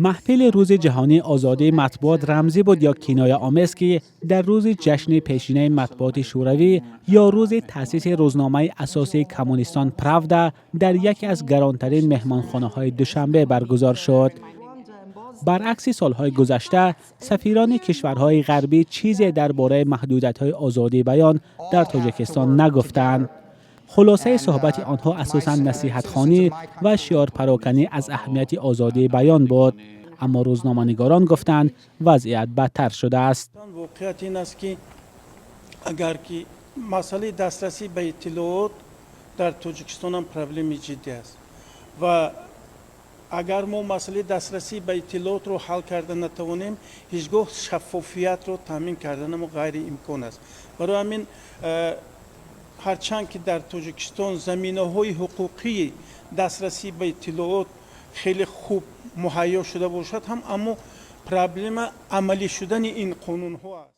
Маҳфили Рӯзи ҷаҳонии озодии матбуот рамзӣ буд ё кинояомез, ки дар рӯзи ҷашни пешинаи матбуоти шӯравӣ ё рӯзи таъсиси рӯзномаи асосии коммунистон «Правда» дар яке аз гаронтарин меҳмонхонаҳои Душанбе баргузор шуд. Баръакси солҳои гузашта, сафирони кишварҳои ғарбӣ чизе дар бораи маҳдудиятҳои озодии баён дар Тоҷикистон нагуфтанд. Хулосаи суҳбати онҳо асосан насиҳатхонӣ ва шиорпароканӣ аз аҳамияти озодии баён буд. Аммо рӯзноманигорон гуфтанд, вазъият бадтар шудааст. Воқеият ин аст, ки агар ки масъалаи дастрасӣ ба иттилоот дар Тоҷикистон ҳам проблеми ҷиддӣ аст ва агар мо масъалаи дастрасӣ ба иттилоотро ҳал карда натавонем, ҳеҷ гоҳ шаффофиятро таъмин карданамо ғайриимкон аст. Барои ҳамин, ҳарчанд ки дар Тоҷикистон заминаҳои ҳуқуқии дастрасӣ ба иттилоот хеле хуб муҳайё шуда бошад ҳам, аммо проблема амалӣ шудани ин қонунҳо аст.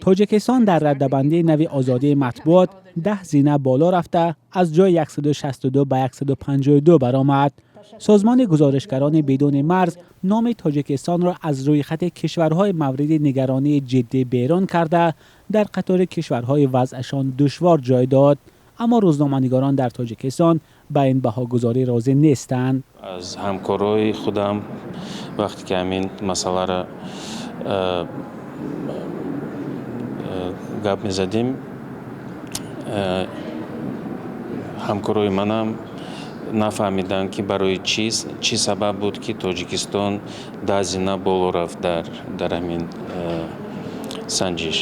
Тоҷикистон дар радабандии нави озодии матбуот 10 зина боло рафта, аз ҷои 162 ба 152 баромад. Созмони Гузоришгарони бидуни марз номи Тоҷикистонро аз рӯйхати кишварҳои мавриди нигаронии ҷиддӣ берун карда, дар қатори кишварҳои вазъашон душвор ҷой дод. Аммо рӯзноманигорон дар Тоҷикистон ба ин баҳогузорӣ розӣ нестанд. Аз ҳамкорои худам вақте ки ҳамин масъаларо гап мезадем, ҳамкорои манам нафаҳмиданд, ки барои чиз, чӣ сабаб буд, ки Тоҷикистон 10 зина боло рафт дар ҳамин санҷиш.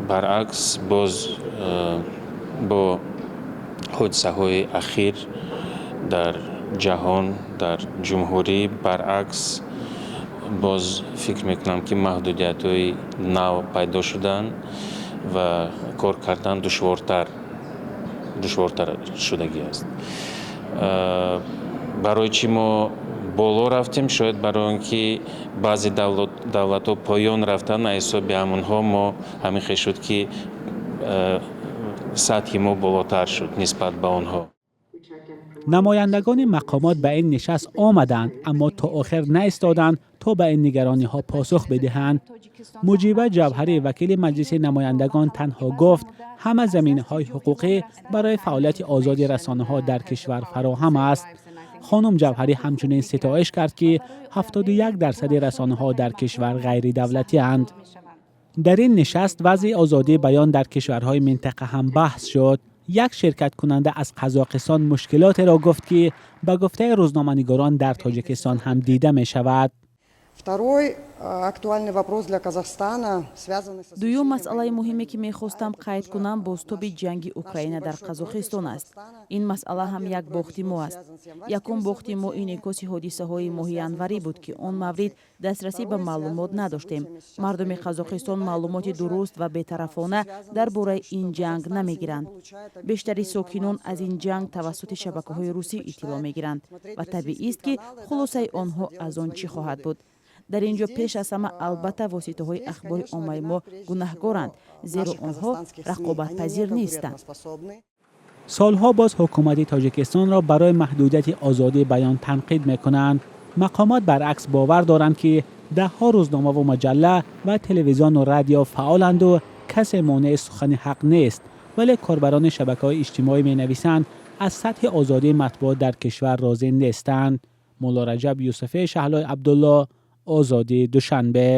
Баръакс, боз бо ҳодисаҳои ахир дар ҷаҳон, дар ҷумҳурӣ, баръакс, боз фикр мекунам, ки маҳдудиятҳои нав пайдо шуданд ва кор кардан душвортар шудагӣ аст. Барои чӣ мо боло рафтем? Шояд барои он ки баъзе давлатҳо поён рафтанд, аз ҳисоби ҳамонҳо мо ҳамин хел шуд, ки сатҳи мо болотар шуд нисбат ба онҳо. Намояндагони мақомот ба ин нишаст омаданд, аммо то охир наистоданд, то ба ин нигарониҳо посух бидиҳанд. Муҷиба Ҷавҳарӣ, вакили Маҷлиси намояндагон, танҳо гуфт, ҳама заминаҳои ҳуқуқӣ барои фаъолияти озоди расонаҳо дар кишвар фароҳам аст. Хонум Ҷавҳарӣ ҳамчунин ситоиш кард, ки 71 дарсади расонаҳо дар кишвар ғайридавлатианд. Дар ин нишаст вазъи озодии баён дар кишварҳои минтақа ҳам баҳс шуд. Як ширкаткунанда аз Қазоқистон мушкилотеро гуфт, ки ба гуфтаи рӯзноманигорон дар Тоҷикистон ҳам дида мешавад. Второй актуальный вопрос для Казахстана связанный со Дуюм масъалаи муҳиме, ки мехостам қайд кунам, бозтоби ҷанги Украина дар Қазоқистон аст. Ин масъала ҳам як бохти мо аст. Якум бохти мо инъикоси ҳодисаҳои моҳи январӣ буд, ки он маврид дастрасӣ ба маълумот надоштем. Мардуми Қазоқистон маълумоти дуруст ва бетарафона дар бораи ин ҷанг намегиранд. Бештари сокинон аз ин ҷанг тавассути шабакаҳои русӣ иттилоъ мегиранд ва табиист, ки хулосаи онҳо аз он чӣ хоҳад буд. Дар ин ҷо пеш аз ҳама, албатта, воситаҳои ахбори оммаи мо гунаҳгоранд, зеро онҳо рақобатпазир нестанд. Солҳо боз ҳукумати Тоҷикистонро барои маҳдудияти озодии баён танқид мекунанд. Мақомот баръакс бовар доранд, ки даҳҳо рӯзномаву маҷалла ва телевизиону радио фаъоланду касе монеи сухани ҳақ нест. Вале корбарони шабакаҳои иҷтимоӣ менависанд, аз сатҳи озодии матбуот дар кишвар розӣ нестанд. Муллораҷаб Юсуфӣ, Шаҳлои Абдулло, Озодӣ, Душанбе.